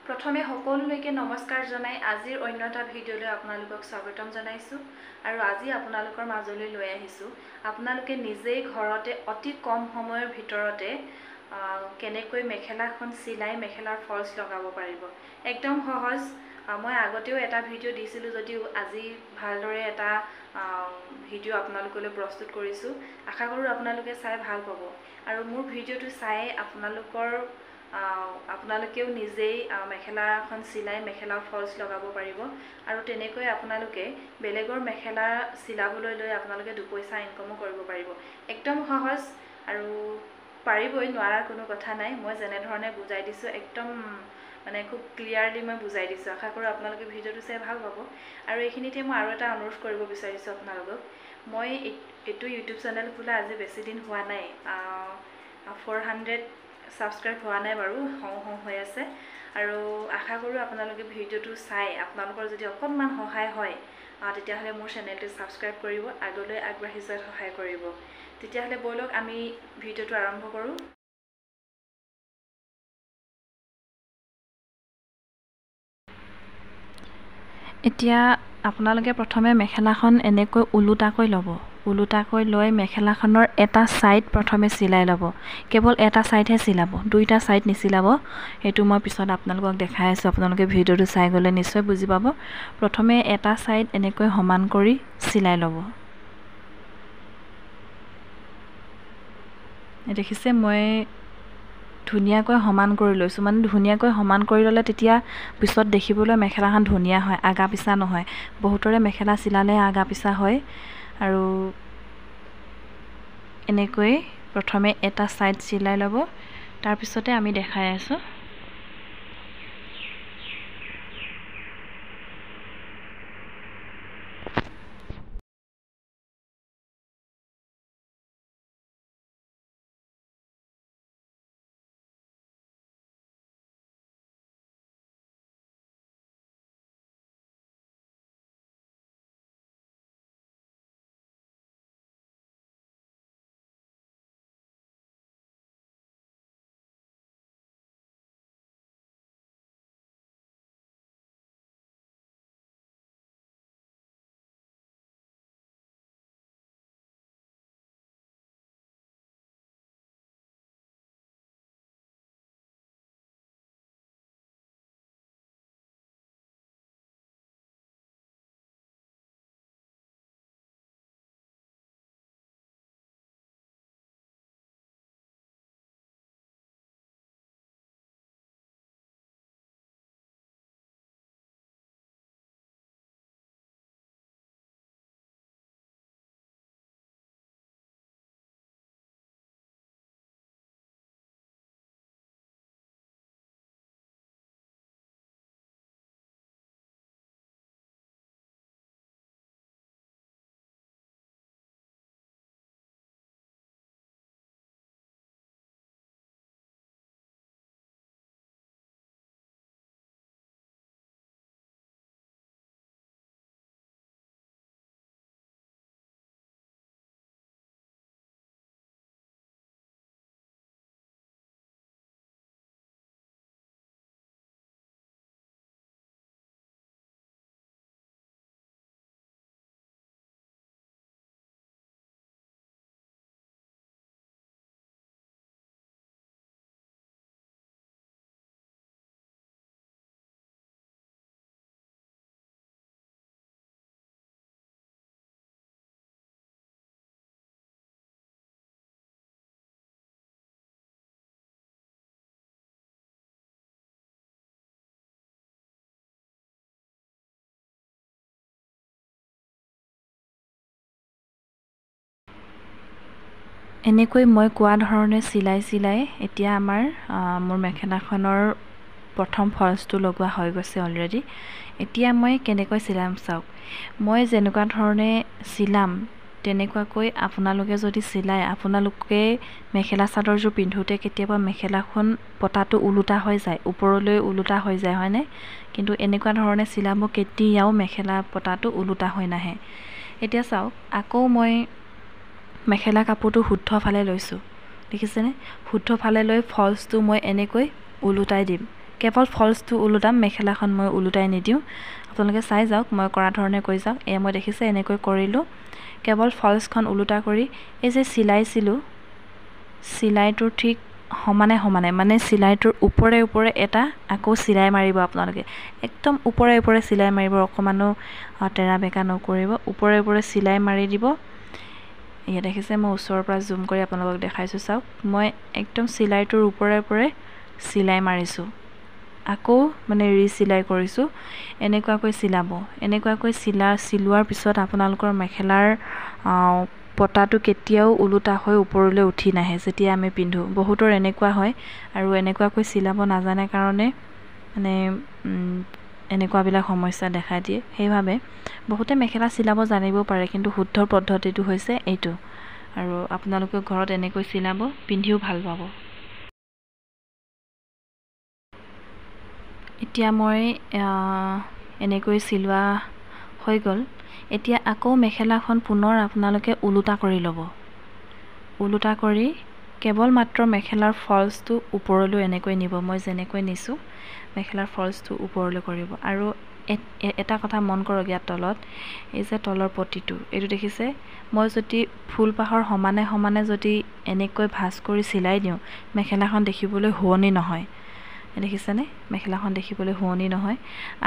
প্ৰথমে সকলোলৈকে নমস্কাৰ জনাই আজিৰ অন্য এটা ভিডিঅ'লৈ আপোনালোকক স্বাগতম জনাইছোঁ আৰু আজি আপোনালোকৰ মাজলৈ লৈ আহিছোঁ আপোনালোকে নিজেই ঘৰতে অতি কম সময়ৰ ভিতৰতে কেনেকৈ মেখেলাখন চিলাই মেখেলাৰ ফলছ লগাব পাৰিব। একদম সহজ। মই আগতেও এটা ভিডিঅ' দিছিলোঁ যদিও আজি ভালদৰে এটা ভিডিঅ' আপোনালোকলৈ প্ৰস্তুত কৰিছোঁ। আশা কৰোঁ আপোনালোকে চাই ভাল পাব আৰু মোৰ ভিডিঅ'টো চাই আপোনালোকেও নিজেই মেখেলাখন চিলাই মেখেলা ফলছ লগাব পাৰিব আৰু তেনেকৈ আপোনালোকে বেলেগৰ মেখেলা চিলাবলৈ লৈ আপোনালোকে দুপইচা ইনকামো কৰিব পাৰিব। একদম সহজ আৰু পাৰিবই, নোৱাৰাৰ কোনো কথা নাই। মই যেনেধৰণে বুজাই দিছোঁ একদম মানে খুব ক্লিয়াৰলি মই বুজাই দিছোঁ। আশা কৰোঁ আপোনালোকে ভিডিঅ'টো চাই ভাল পাব। আৰু এইখিনিতে মই আৰু এটা অনুৰোধ কৰিব বিচাৰিছোঁ আপোনালোকক। মই এইটো ইউটিউব চেনেল খোলা আজি বেছি দিন হোৱা নাই, 400 ছাবস্ক্ৰাইব হোৱা নাই বাৰু, হওঁ হওঁ হৈ আছে। আৰু আশা কৰোঁ আপোনালোকে ভিডিঅ'টো চাই আপোনালোকৰ যদি অকণমান সহায় হয় তেতিয়াহ'লে মোৰ চেনেলটো ছাবস্ক্ৰাইব কৰিব, আগলৈ আগবাঢ়ি যোৱাত সহায় কৰিব। তেতিয়াহ'লে ব'লক আমি ভিডিঅ'টো আৰম্ভ কৰোঁ। এতিয়া আপোনালোকে প্ৰথমে মেখেলাখন এনেকৈ ওলোটাকৈ ল'ব। ওলোটাকৈ লৈ মেখেলাখনৰ এটা ছাইড প্ৰথমে চিলাই ল'ব। কেৱল এটা ছাইডহে চিলাব, দুইটা ছাইড নিচিলাব। সেইটো মই পিছত আপোনালোকক দেখাই আছোঁ, আপোনালোকে ভিডিঅ'টো চাই গ'লে নিশ্চয় বুজি পাব। প্ৰথমে এটা ছাইড এনেকৈ সমান কৰি চিলাই ল'ব। দেখিছে মই ধুনীয়াকৈ সমান কৰি লৈছোঁ। মানে ধুনীয়াকৈ সমান কৰি ল'লে তেতিয়া পিছত দেখিবলৈ মেখেলাখন ধুনীয়া হয়, আগা পিছা নহয়। বহুতৰে মেখেলা চিলালে আগা পিছা হয়। আৰু এনেকৈ প্ৰথমে এটা ছাইড চিলাই ল'ব, তাৰপিছতে আমি দেখাই আছোঁ। এনেকৈ মই কোৱা ধৰণে চিলাই চিলাই এতিয়া আমাৰ মোৰ মেখেলাখনৰ প্ৰথম ফলছটো লগোৱা হৈ গৈছে অলৰেডি। এতিয়া মই কেনেকৈ চিলাম চাওক। মই যেনেকুৱা ধৰণে চিলাম তেনেকুৱাকৈ আপোনালোকে যদি চিলায়, আপোনালোকে মেখেলা চাদৰযোৰ পিন্ধোঁতে কেতিয়াবা মেখেলাখন পতাটো ওলোটা হৈ যায়, ওপৰলৈ ওলোটা হৈ যায়, হয়নে? কিন্তু এনেকুৱা ধৰণে চিলাব কেতিয়াও মেখেলা পতাটো ওলোটা হৈ নাহে। এতিয়া চাওক আকৌ মই মেখেলা কাপোৰটো শুদ্ধ ফালে লৈছোঁ, দেখিছেনে? শুদ্ধ ফালে লৈ ফলছটো মই এনেকৈ ওলোটাই দিম। কেৱল ফলছটো ওলোটাম, মেখেলাখন মই ওলোটাই নিদিওঁ। আপোনালোকে চাই যাওক, মই কৰা ধৰণে কৰি যাওক। এয়া মই দেখিছে এনেকৈ কৰিলোঁ, কেৱল ফলছখন ওলোটা কৰি এই যে চিলাইছিলোঁ চিলাইটোৰ ঠিক সমানে সমানে, মানে চিলাইটোৰ ওপৰে ওপৰে এটা আকৌ চিলাই মাৰিব। আপোনালোকে একদম ওপৰে ওপৰে চিলাই মাৰিব, অকণমানো তেৰা বেঁকা নকৰিব, ওপৰে ওপৰে চিলাই মাৰি দিব। এয়া দেখিছে মই ওচৰৰ পৰা জুম কৰি আপোনালোকক দেখাইছোঁ, চাওক মই একদম চিলাইটোৰ ওপৰে ওপৰে চিলাই মাৰিছোঁ, আকৌ মানে ৰি চিলাই কৰিছোঁ। এনেকুৱাকৈ চিলাব। এনেকুৱাকৈ চিলোৱাৰ পিছত আপোনালোকৰ মেখেলাৰ পতাটো কেতিয়াও ওলোটা হৈ ওপৰলৈ উঠি নাহে যেতিয়া আমি পিন্ধোঁ। বহুতৰ এনেকুৱা হয় আৰু এনেকুৱাকৈ চিলাব নাজানে কাৰণে মানে এনেকুৱাবিলাক সমস্যা দেখা দিয়ে। সেইবাবে বহুতে মেখেলা চিলাব জানিব পাৰে, কিন্তু শুদ্ধ পদ্ধতিটো হৈছে এইটো। আৰু আপোনালোকে ঘৰত এনেকৈ চিলাব, পিন্ধিও ভাল পাব। এতিয়া মই এনেকৈ চিলোৱা হৈ গ'ল। এতিয়া আকৌ মেখেলাখন পুনৰ আপোনালোকে ওলোটা কৰি ল'ব। ওলোটা কৰি কেৱল মাত্ৰ মেখেলাৰ ফলছটো ওপৰলৈ এনেকৈ নিব, মই যেনেকৈ নিছোঁ মেখেলাৰ ফলছটো ওপৰলৈ কৰিব। আৰু এটা কথা মন কৰক, ইয়াত তলত এই যে তলৰ পটিটো, এইটো দেখিছে, মই যদি ফুলপাহৰ সমানে সমানে যদি এনেকৈ ভাঁজ কৰি চিলাই দিওঁ, মেখেলাখন দেখিবলৈ শুৱনি নহয়। দেখিছেনে, মেখেলাখন দেখিবলৈ শুৱনি নহয়।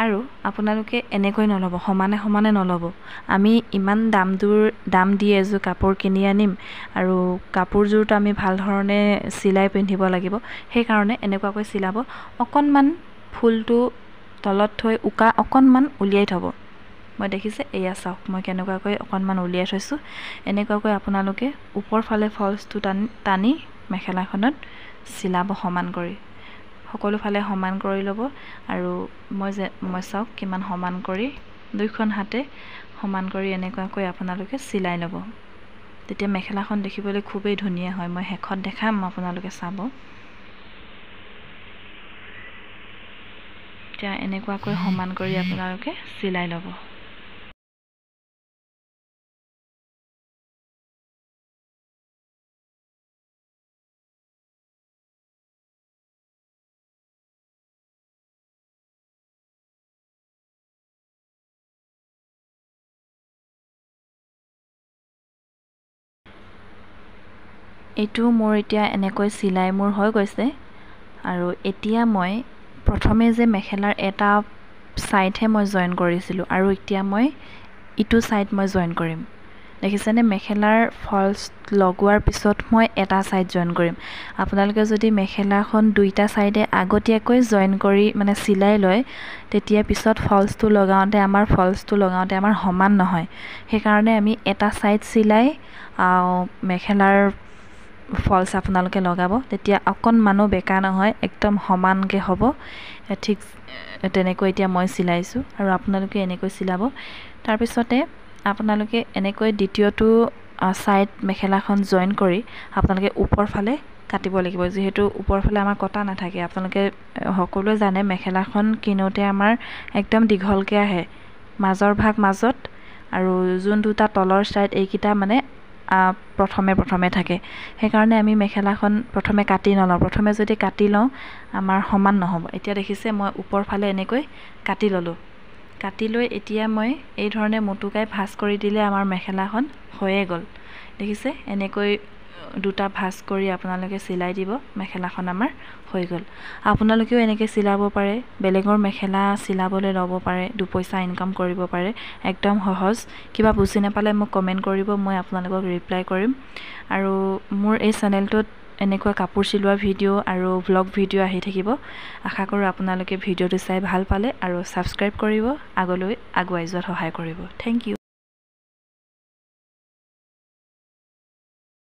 আৰু আপোনালোকে এনেকৈ নল'ব, সমানে সমানে নল'ব। আমি ইমান দাম দি এযোৰ কাপোৰ কিনি আনিম আৰু কাপোৰযোৰটো আমি ভাল ধৰণে চিলাই পিন্ধিব লাগিব, সেইকাৰণে এনেকুৱাকৈ চিলাব। অকণমান ফুলটো তলত থৈ উকা অকণমান উলিয়াই থ'ব। মই দেখিছে এয়া চাওক, মই কেনেকুৱাকৈ অকণমান উলিয়াই থৈছোঁ। এনেকুৱাকৈ আপোনালোকে ওপৰ ফালে ফলছটো টানি মেখেলাখনত চিলাব, সমান কৰি সকলো ফালে সমান কৰি ল'ব। আৰু মই চাওক কিমান সমান কৰি দুইখন হাতে সমান কৰি এনেকুৱাকৈ আপোনালোকে চিলাই ল'ব। তেতিয়া মেখেলাখন দেখিবলৈ খুবেই ধুনীয়া হয়। মই শেষত দেখাম, আপোনালোকে চাব। এতিয়া এনেকুৱাকৈ সমান কৰি আপোনালোকে চিলাই ল'ব। এইটো মোৰ এতিয়া এনেকৈ চিলাই মোৰ হৈ গৈছে। আৰু এতিয়া মই প্ৰথমে যে মেখেলাৰ এটা ছাইডহে মই জইন কৰিছিলোঁ, আৰু এতিয়া মই ইটো ছাইড মই জইন কৰিম। দেখিছেনে, মেখেলাৰ ফলছ লগোৱাৰ পিছত মই এটা ছাইড জইন কৰিম। আপোনালোকে যদি মেখেলাখন দুইটা ছাইডে আগতীয়াকৈ জইন কৰি মানে চিলাই লয়, তেতিয়া পিছত ফলছটো লগাওঁতে আমাৰ সমান নহয়। সেইকাৰণে আমি এটা ছাইড চিলাই মেখেলাৰ ফলছ আপোনালোকে লগাব, তেতিয়া অকণমানো বেকা নহয়, একদম সমানকৈ হ'ব। ঠিক তেনেকৈ এতিয়া মই চিলাইছোঁ আৰু আপোনালোকে এনেকৈ চিলাব। তাৰপিছতে আপোনালোকে এনেকৈ দ্বিতীয়টো ছাইড মেখেলাখন জইন কৰি আপোনালোকে ওপৰ ফালে কাটিব লাগিব, যিহেতু ওপৰ ফালে আমাৰ কটা নাথাকে। আপোনালোকে সকলোৱে জানে মেখেলাখন কিনোতে আমাৰ একদম দীঘলকৈ আহে, মাজৰ ভাগ মাজত আৰু যোন দুটা তলৰ ছাইড এইকেইটা মানে প্ৰথমে প্ৰথমে থাকে। সেইকাৰণে আমি মেখেলাখন প্ৰথমে কাটি নলওঁ, প্ৰথমে যদি কাটি লওঁ আমাৰ সমান নহ'ব। এতিয়া দেখিছে মই ওপৰ ফালে এনেকৈ কাটি ল'লোঁ। কাটি লৈ এতিয়া মই এই ধৰণে মোটোকাই ভাঁজ কৰি দিলে আমাৰ মেখেলাখন হৈয়ে গ'ল। দেখিছে, এনেকৈ দুটা ভাঁজ কৰি আপোনালোকে চিলাই দিব, মেখেলাখন আমাৰ হৈ গ'ল। আপোনালোকেও এনেকৈ চিলাব পাৰে, বেলেগৰ মেখেলা চিলাবলৈ ল'ব পাৰে, দুপইচা ইনকাম কৰিব পাৰে, একদম সহজ। কিবা বুজি নাপালে মোক কমেণ্ট কৰিব, মই আপোনালোকক ৰিপ্লাই কৰিম। আৰু মোৰ এই চেনেলটোত এনেকুৱা কাপোৰ চিলোৱা ভিডিঅ' আৰু ভ্লগ ভিডিঅ' আহি থাকিব। আশা কৰোঁ আপোনালোকে ভিডিঅ'টো চাই ভাল পালে আৰু ছাবস্ক্ৰাইব কৰিব, আগলৈ আগুৱাই যোৱাত সহায় কৰিব। Thank you.